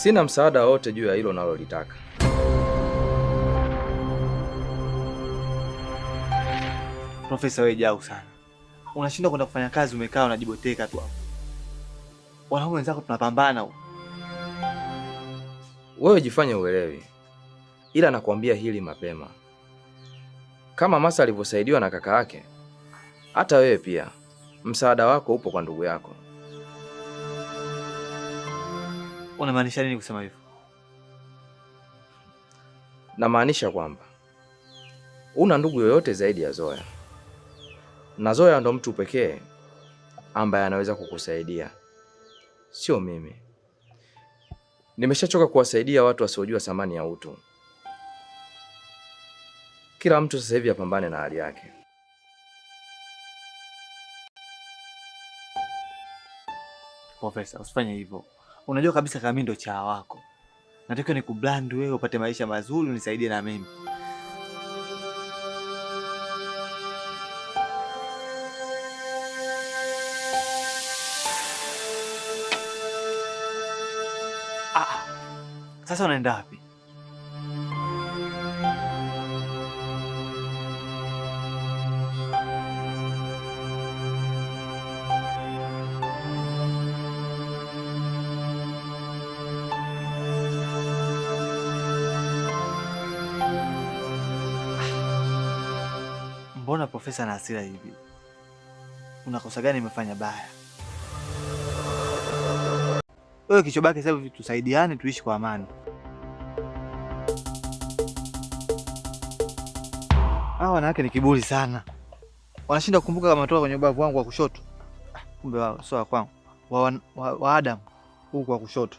Sina msaada wowote juu ya hilo nalolitaka. Profesa wewe jau sana. Unashindwa kwenda kufanya kazi, umekaa unajiboteka tu hapo. Wanaume wenzako tunapambana huko. Wewe jifanye uelewi, ila nakwambia hili mapema. Kama Masa alivyosaidiwa na kaka yake, hata wewe pia msaada wako upo kwa ndugu yako. Unamaanisha nini kusema hivyo? Namaanisha kwamba una ndugu yoyote zaidi ya Zoya, na Zoya ndo mtu pekee ambaye anaweza kukusaidia, sio mimi. Nimeshachoka kuwasaidia watu wasiojua thamani ya utu. Kila mtu sasa hivi apambane na hali yake. Profesa, usifanye hivyo. Unajua kabisa kama mimi ndo chawa wako. Natakiwa nikubrand wewe upate maisha mazuri, unisaidie na mimi. Ah, sasa unaenda wapi? Mbona profesa na hasira hivi? Una kosa gani nimefanya baya? Wewe kichobaki sasa hivi tusaidiane tuishi kwa amani. Hawa wanawake ni kiburi sana. Wanashinda kukumbuka kama toka kwenye ubavu wangu wa kushoto. Ah, kumbe wao sio wa kwangu. Wa Adam huku wa kushoto.